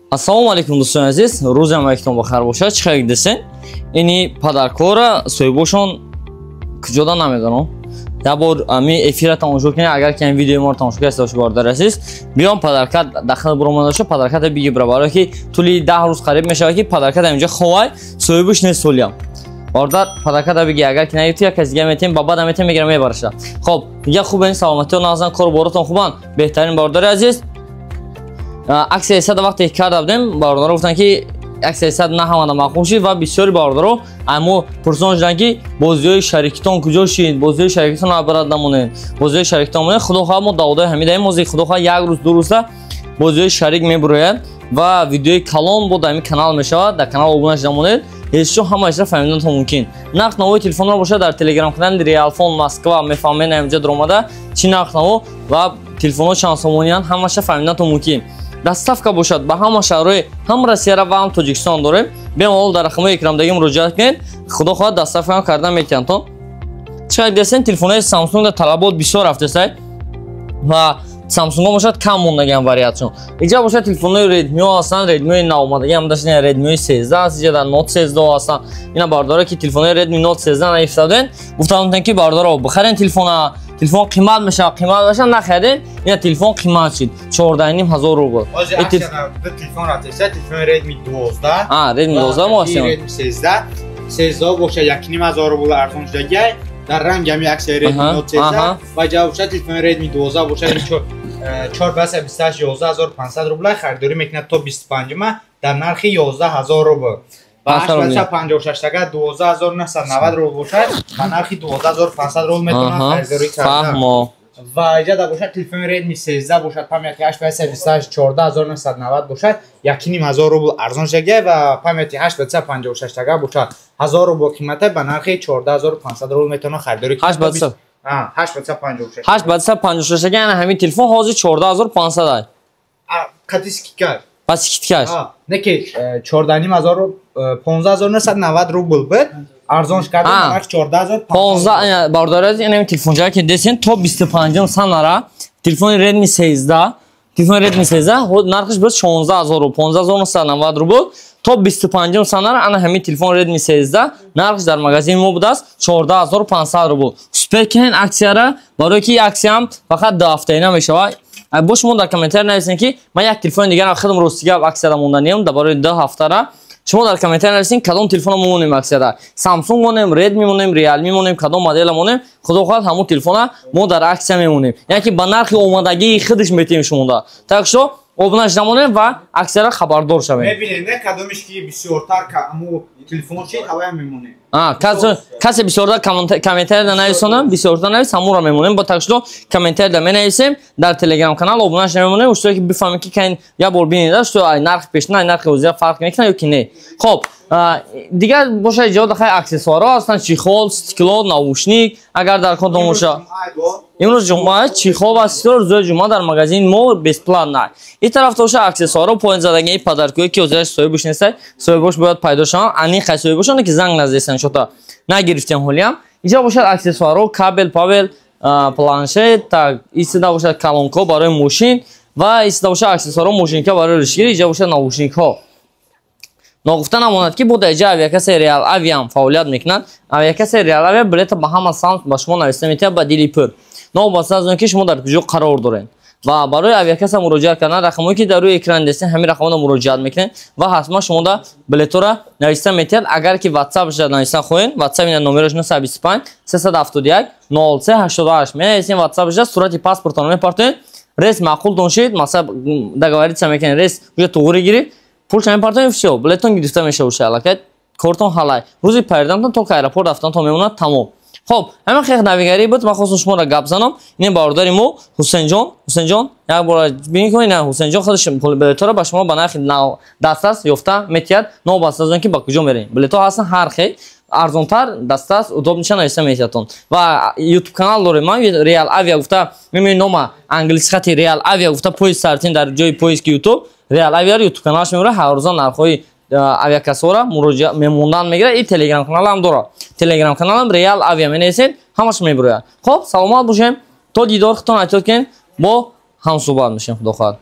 Ассалому алайкум, дӯстони азиз, рӯзи ҳамаятон бахайр бошад. Чӣ хеле десен? Ини подаркора соҳибошон куҷода намедонам. Як бор ами эфира тамошо кунед, агар ки ин видеои моро тамошо карда бошед, бародари азиз, биём подарка дахл буромада бошад, подарката биги бира, барое ки тӯли 10 рӯз қариб мешавад, ки подарката инҷа ховай, соҳибаш нест солиям. Бародар, подарката биги, агар ки нагирифти, як кас дига метем, ба баъда метем, мегирам, мебараша. Хоб, дига хубен, саломатиё нағзан, кору боротон хубан, беҳтарин, бародари азиз. Аксияи сада вақте карда будем, бародаро гуфтанд, ки аксияи сад на ҳамада маъқул шид ва бисёри бародаро амо пурсон шуданд, ки бозиҳои шарикитон куҷо шид, бозиҳои шарикитон абрад намонед, бозиҳои шарикитон монед. Худо хоҳад, мо даводаи ҳамидаем. Ҳозир, худо хоҳад, як рӯз, 2 рӯза бозиҳои шарик мебурояд ва видеои калон бо дар ҳамин канал мешавад. Дар канал обуна шуда монед, ҳеҷ ҳамаашро фаҳмиданатон мумкин. Нарх навои телефонро бошад, дар телеграм канали Реалфон Москва мефаҳмед, ҳаминҷа даромада чӣ нарх наво ва телефонҳо чанд сомониянд, ҳамаша фаҳмиданатон мумкин. Доставка бошад, ба ҳама шаҳрҳои ҳам Россияра ва ҳам Тоҷикистон дорем. Бемалол дар рақамҳои экрандагӣ муроҷиат кунед, худо хоҳад, доставка кардан метиҳанд-тон. Чӣ қадр десен, телефонҳои Samsung дар талабот бисёр рафтесай ва Samsung бошад, кам мондагиам вариантшон. Инҷа бошад, телефонҳои Redmi ҳастанд, Redmi навомадагиам дашт, Redmi 13 аст, инҷа дар Note 13 ҳастанд. Ина бародаро, ки телефонҳои Redmi Note 13 наифтаден, гуфтам, ки бародаро, бихарен телефона, телефон қимат мешавад, қимат мешавад, нахарен, ина телефон қимат шид, 14,5 ҳазор рубл. Телефон рафтеса, телефон Redmi 12. А, Redmi 12 мо ҳастем. Redmi 13. 13 бошад, 1,5 ҳазор рубл арзон шудагиай дар ранги ҳами аксияи Redmi Note 13 ва ҷавоб бошад, телефони Redmi 12 бошад, 4 баса 28, 11 500 рубла харидорӣ мекунад то 25-ма дар нархи 11 000 рубл ва 856 тага 12 990 рубл бошад, ба нархи 12 500 рубл метавонад харидорӣ карда. Ва иҷада бошад, телефони Redmi 13 бошад, памяти 8 28, 14 990 бошад, 1,5 ҳазор рубл арзон шудагиай ва памяти 8 56 тага бошад, 1000 рубл қимата, ба нархи 14 500 рубл метавонад харидорӣ кунад. 8 56. 8 56 ага, яъне ҳамин телефон ҳозир 14 500 ай. Қати скидка. Ба скидкаш. Не ки 14,5 ҳазор, 15 990 рубл буд, арзонш карда, нарх 14 15. Бародари азиз, ин телефонча ки десен, то 25 санара телефони Redmi 13, телефони Redmi 13 нархиш буд 16 000 рубл, 15 990 рубл. То 25 санара ана ҳамин телефон Redmi 13 нархш дар магазини мо будааст 14 500 рубл. Успеть кунед аксияра, барое ки аксиям фақат 2 ҳафтаина мешавад. Бо шумо дар комментария нависед, ки ман як телефони дигарам худам, рости гап, аксияда монданиям. Дар барои 2 ҳафтара шумо дар комментария нависед, кадом телефона мо монем аксияда: Samsung монем, Redmi монем, Realme монем, кадом модела монем. Худо хоҳад, ҳамон телефона мо дар аксия мемонем, яъне ки ба нархи омадагии худаш метиҳем шумода. Так что обуна шуда монем ва аксияра хабардор шавем. Мебинем, кадомиш ки бисёртар аму телефон шид, ҳавая мемонем. Касе бисёртар комментарияда нависонам, бисёртар навис, ҳамонро мемонем. Бо так что комментарияда менависем, дар телеграм канал обуна шуда мемонем, что ки бифаҳмем, ки кайн як бор бинеда, что ай нархи пешина, ай нархи ҳозира фарқ мекунад ё ки не. Хоб, дигар боша, иҷода хай аксессуарҳо ҳастанд: чехол, стекло, наушник, агар дар кодом боша. Имрӯз ҷумъа, чехол ва стекло рӯзои ҷумъа дар магазини мо бесплатно. Ин тараф боша, аксессуарҳо поин задаги, подаркое ки ҳозираш соҳибаш нестай, соҳибош бояд пайдо шаванд, аниқ хай соҳибошоне ки занг наздестан, шота нагирифтем ҳолиам. Инҷа бошад, аксессуарҳо, кабел, пабел, планшет. Так, истида бошад, колонка барои мошин ва истида бошад, аксессуарҳо, мошинка барои ришгирӣ. Инҷа бошад, наушникҳо. Ногуфта намонад, ки бо дар ҷа авиакасса Реал Авиам фаъолият мекунад. Авиакасса Реал Авиа билета ба ҳама самт ба шумо нависта метиҳад ба дили пур, новобаста аз он ки шумо дар куҷо қарор доред. Ва барои авиакасса муроҷиат кардан, рақамҳое ки дар рӯи экран дестен, ҳамин рақамҳоро муроҷиат мекунед ва ҳатман шумода билетҳоро нависта метиҳад. Агар ки ватсапша нависта хоҳед, ватсап ина номерош 925 371 03 88. Менависем ватсапша, сурати паспортонро мепартоед, рейс маъқултон шид, масалан, договориться мекунед, рейс уже туғри гирифт, пулша мепартоед, всё, билетон гирифта мешавад, уша аллакай кортон ҳалай, рӯзи пайрдантон то аэропорт рафтантон мемонад, тамом. Хоб, ҳамин хел навигарӣ буд, ман хостам шуморо гап занам. Ин бародари мо Ҳусенҷон. Ҳусенҷон, як бора бинед кунед, ина Ҳусенҷон худаш билетҳоро ба шумо ба нархи дастрас ёфта метиҳад, новобаста аз он ки ба куҷо мерем. Билетҳо ҳастанд ҳар хел, арзонтар, дастрас, удобныйша нависта метиҳадтон. Ва ютуб канал дорем ман, Реал Авиа гуфта мемои, нома англиси хати Реал Авиа гуфта поиск сартин, дар ҷои поиски Ютуб Реал Авиа ютуб каналаш мебарад, ҳар рӯза нархҳои авиакассаҳоро муроҷиат мемондан мегирад. И телеграм каналам дорад, телеграм каналам Реал Авиа менависед, ҳамаш мебирояд. Хоб, саломат бошем, то дидор. Худтон эҳтиёт кунед, бо ҳамсӯҳбат мешем, худо хоҳад.